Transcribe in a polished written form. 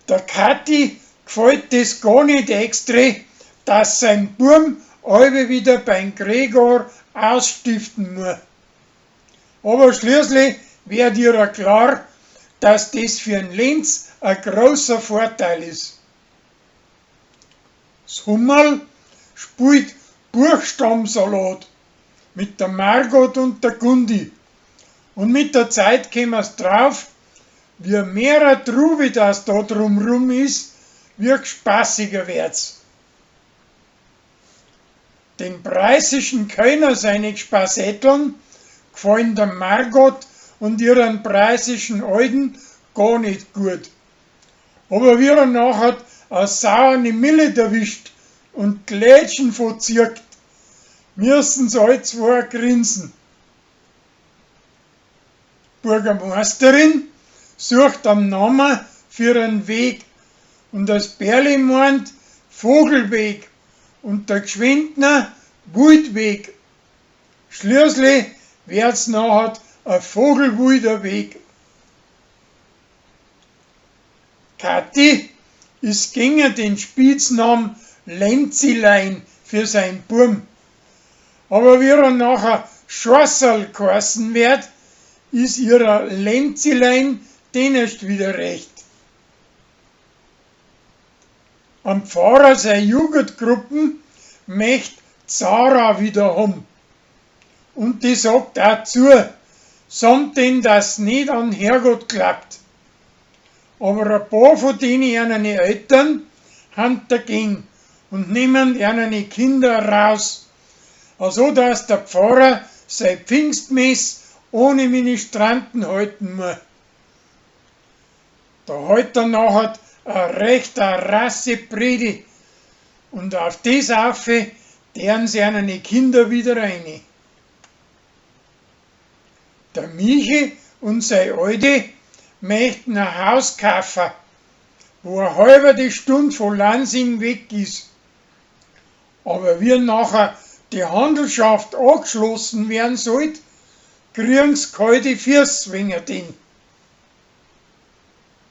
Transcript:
Der Kathi gfallt des gar nit exträ, dass sein Buam allweil wieder beim Gregor ausstiften muaß. Aber schließlich werd ihra klar, dass des für'n Lenz a großer Vorteil is. S Hummerl spielt Buchstabensalat mit der Margot und der Gundi. Und mit der Zeit kemmen's drauf, wie mehrer Trubi das da drumrum is, wie spaßiger werd's. Den preußischen Könner seine Gspasetteln gfallen der Margot und ihren preußischen Alten gar nicht gut. Aber wie er nachher a sauerne Millet erwischt und Glätschen verzirkt, müssen's all zwei grinsen. Bürgermeisterin sucht am Namen für einen Weg und das Berli meint Vogelweg und der Gschwendner Wildweg. Schließlich wird's nachher a vogelwilder Weg. Kathi is gegen den Spitznamen Lenzilein für sein Buam. Aber wie er nachher Schorserl geheißen wird, is ihrer Lenzilein den erst wieder recht. Am Pfarrer sei Jugendgruppen möcht Zara wieder haben. Und die sagt auch zu, samt denn, dass nicht an Herrgott glaubt. Aber ein paar von denen ihren Eltern han dagegen und nehmen ihre Kinder raus, also dass der Pfarrer sein Pfingstmess ohne Ministranten halten muss. Da hält er nachher a recht a rasse Predi und auf das aufe deren seine Kinder wieder rein. Der Michi und sei Alte möchten ein Haus kaufen, wo a halbe die Stund von Lansing weg is. Aber wie nachher die Handelschaft angeschlossen werden sollt, kriegen's kalte Füß wegen den.